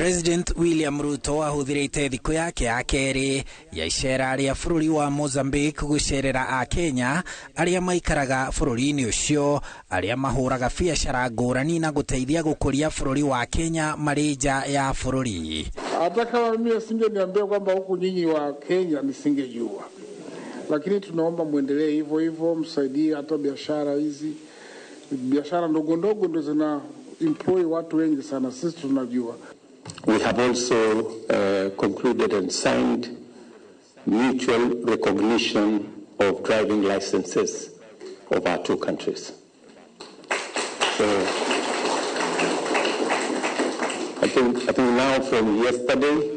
President William Ruto ahũthĩrĩte thikũ yake ya kerĩ ya icera rĩa bũrũri wa Mozambique gũcerera Akenya arĩa maikaraga bũrũri-inĩ ũcio, arĩa mahũraga biacara ngũrani na gũteithia gũkũria bũrũri wa Kenya marĩ nja ya bũrũri. Hata kama mimi asingeniambia kwamba huku nyinyi wa Kenya nisingejua, lakini tunaomba mwendelee hivyo hivyo, msaidie hata biashara hizi, biashara ndogo ndogo ndo zina employ watu wengi sana, sisi tunajua. We have also concluded and signed mutual recognition of driving licenses of our two countries. So I think now from yesterday,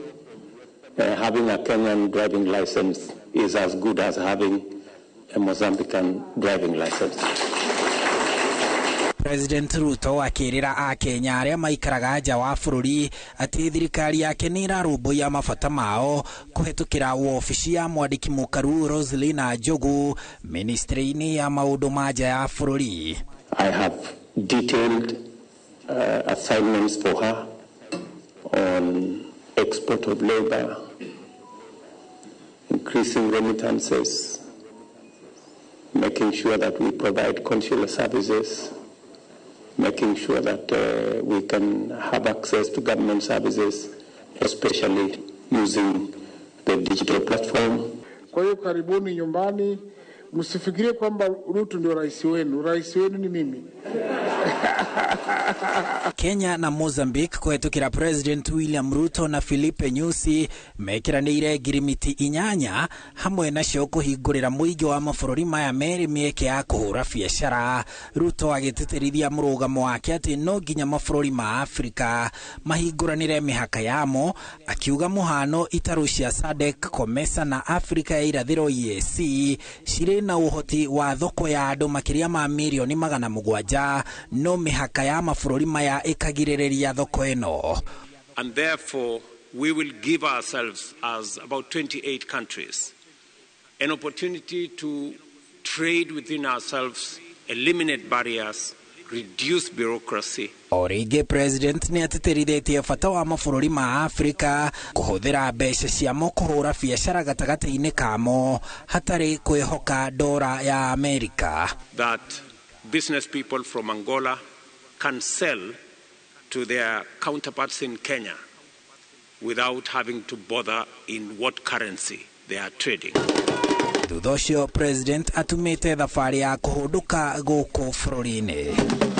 having a Kenyan driving license is as good as having a Mozambican driving license. President Ruto akĩrĩra Akenya arĩa maikaraga nja wa bũrũri atĩ thirikari yake nĩ ĩrarũmbũiya mabata mao kũhetũkĩra wobici ya mwandĩki mũkaru Roselina Njogu ministry-inĩ ya maũndũ ma nja ya bũrũri. I have detailed assignments for her on export of labor, increasing remittances, making sure that we provide consular services, making sure that we can have access to government services, especially using the digital platform. Kwa hiyo karibuni nyumbani, msifikirie kwamba Ruto ndio rais wenu. Rais wenu ni mimi. Kenya na Mozambique kũhetũkĩra President William Ruto na Filipe Nyusi mekĩranĩire ngirimiti 8, hamwe nacio kũhingũrĩra mũingĩ wa mabũrũri maya merĩ mĩeke ya kũhũra biacara. Ruto agĩtĩtĩrithia mũrũgamo wake atĩ no nginya mabũrũri ma Afrika mahingũranĩre mĩhaka yamo, akiuga mũhano itarũ cia SADC, COMESA na Afrika ya Irathĩro EAC cirĩ na ũhoti wa thoko ya andũ makĩria ma mirioni 700, no mĩhaka ya mabũrũri maya ĩkagirĩrĩria thoko ĩno. And therefore, we will give ourselves, as about 28 countries, an opportunity to trade within ourselves, eliminate barriers, reduce bureaucracy. O rĩngĩ President nĩ atĩtĩrithĩtie bata wa mabũrũri ma Afrika kũhũthĩra mbeca ciamo kũhũra biacara gatagatĩ-inĩ kamo hatarĩ kwĩhoka ndora ya Amerika. That business people from Angola can sell to their counterparts in Kenya without having to bother in what currency they are trading. Thutha ũcio President atumĩte thabarĩ ya kũhũndũka gũkũ bũrũri-inĩ.